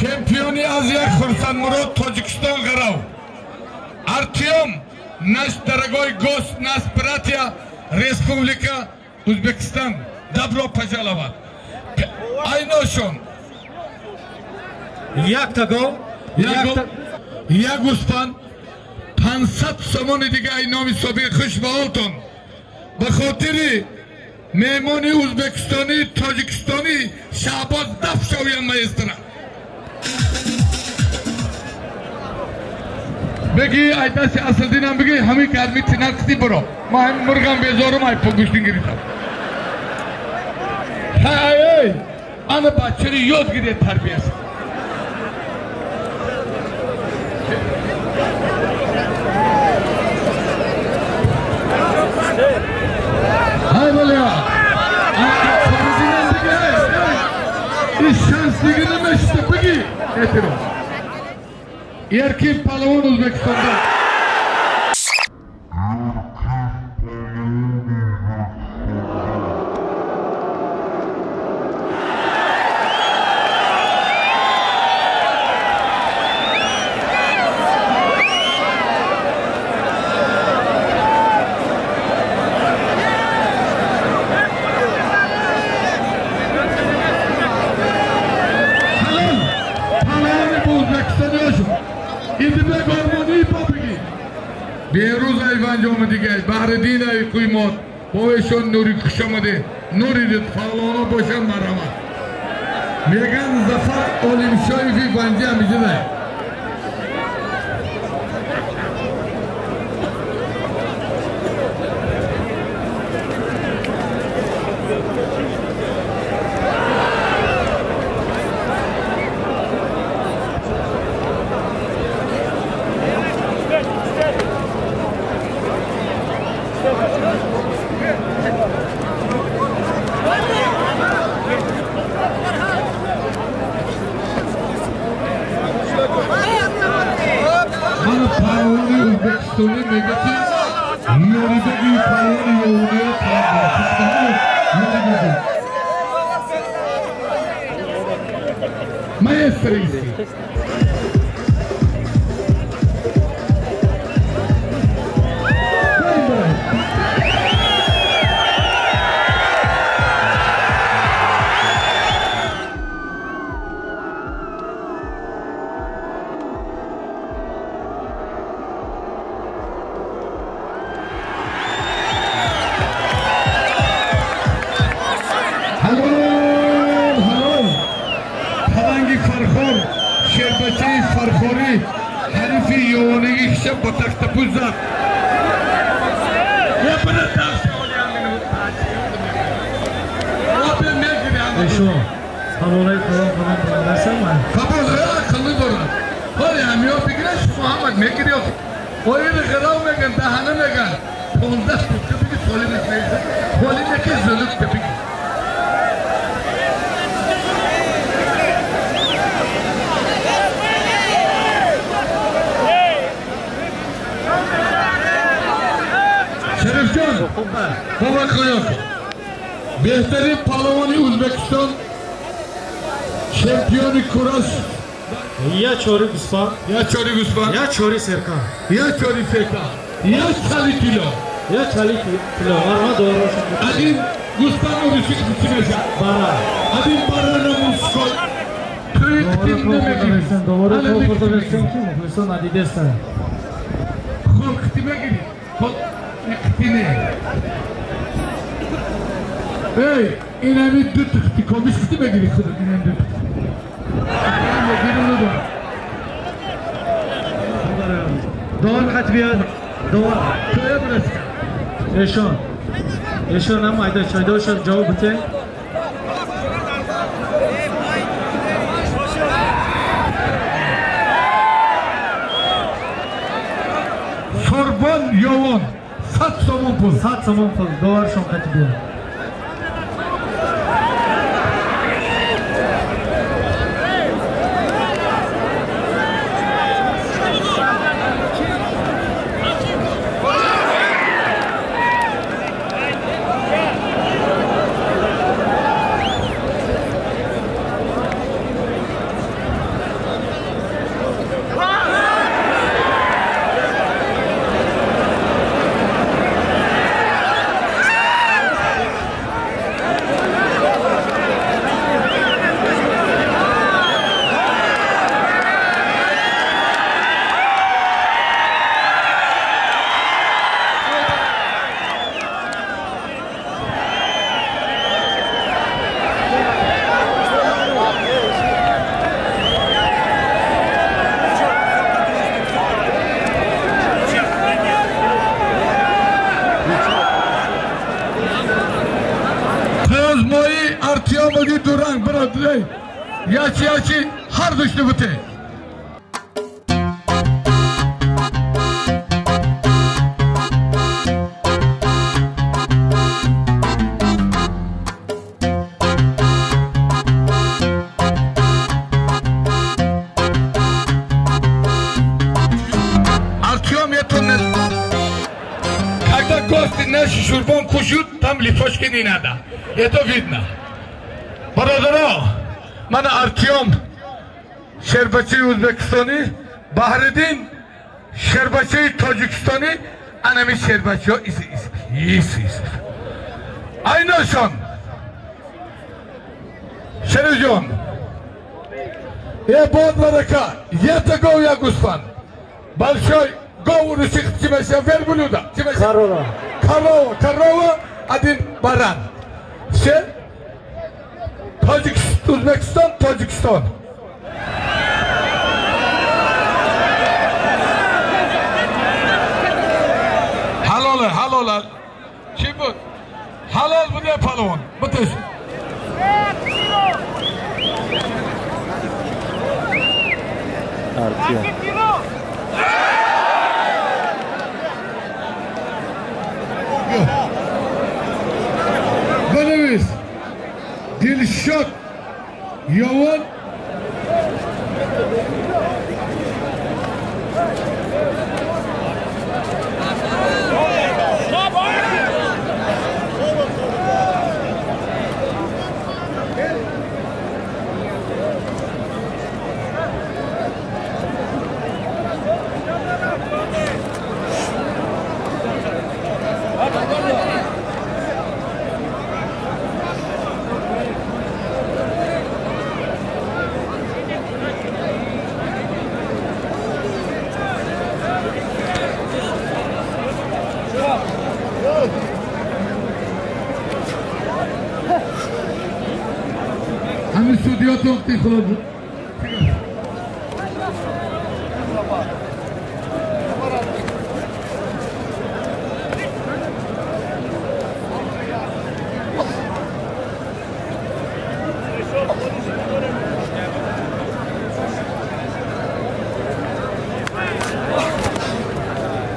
Чемпиони Азия Хурсандмурод Тоҷикистон Гарав. Артем, наш дорогой гость, наш братья, Республика Узбекистан. Добро пожаловать. Айношон. Як тагов, як гӯспанд, 500 сомони дига ай номи собиқ. Хуш ба ҳолтон. Ба хотири меҳмони ӯзбекистонӣ, тоҷикистонӣ Шаҳбоз даф шавям маэстро. Беги ай дасти Аслиддинам биги ҳамин гарми тинақти биро. Ман ҳамин мурғам безорум ай гӯштин гирифтам. Ҳай эй, ана бачари ёд гиред тарбияса. Ҳай баля. Ин шанс дига намешида биги. Эътироф. Erkin Palvon O'zbekistonda. Берӯз айванҷоми дигар Баҳриддин ай Қуймот бо эшон Нури хуш омаде. Нури паҳлавонҳо бошанд марҳамат. Меган Зафар Олимшоеви Ванҷи ҳамиҷадай. O'zbekistonda мегӯяд ки Нурибеги палвони ёвониро маэстро исти. Шербачаи Фархорӣ ҳарифи ёвонигӣ хиша ба тахтапӯш зад. Қабул дорад. Ҳоли ҳамиё бигирад, шумо ҳамат мегирӣ. Оини ғирав меган, даҳана меган. 15 тутка биги толиб мезад. Толиб яки зулук биги. Шарифҷон, бобо Қоёқ, беҳтарин паҳлавони Ӯзбекистон, чемпиони кураш. Я чори гӯсфанд, я чори гӯсфанд, я чори серка, я чори серка, я чали кило, я чали кило. Марҳамат дорош. Один гӯсфанд уруши чӣ мешавад? Бара. Один бара намушкол. Туи қитим намегирӣ. Довора хӯрда версем ки мухлисон надидестанд. Хол қитим мегирӣ. Хол қитине. Эй, ин ҳамин ду тихти комиш қити мегирӣ худат, ин ҳамин ду тихти. Довар хат биёд. Довар. Эшон. Эшон ҳам айда чайдошон ҷавоб бите. Сорбон Ёвон 100 сомон пул. 100 сомон пул. Доваршон хат биёд. Ячи ячи ҳар душни буте. Когда гости наши шурбон кушают, там липочки не надо. Это видно. Бародаро, мана Артем, шербачаи Узбекистони, Баҳриддин, шербачаи Тоҷикистони, анами шербачаҳо ис ис ис ис. Айношон. Шерифҷон. Е бод барака, ета гов як гӯсфанд. Большой гов русих чимеша верблюда. Корова. Корова, корова, один баран. Все? Тоҷикистон, Узбекистон, Тоҷикистон. Ҳалоле, ҳалоле. Чӣ буд? Ҳалол буде палвон. Бутеш. Артем. Бинавис. Дилшод Ёвон ҳамин судиётон худо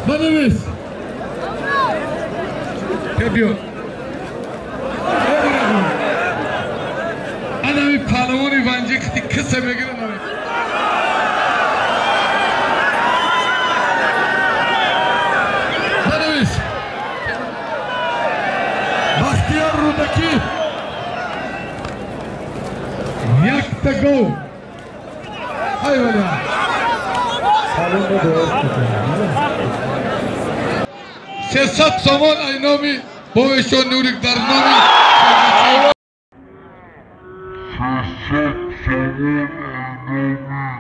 бинавис. Биё. Анами палавони ванҷи қити киса мегира наме. Бинавис. Бахтияр Рӯдакӣ якта гов. Ай вала. Салон дуруст мекунад. 300 сомон ай номи бовешон Нурик дар номи 300 сомон ай номи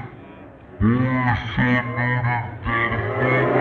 бовешон Нурик дар номи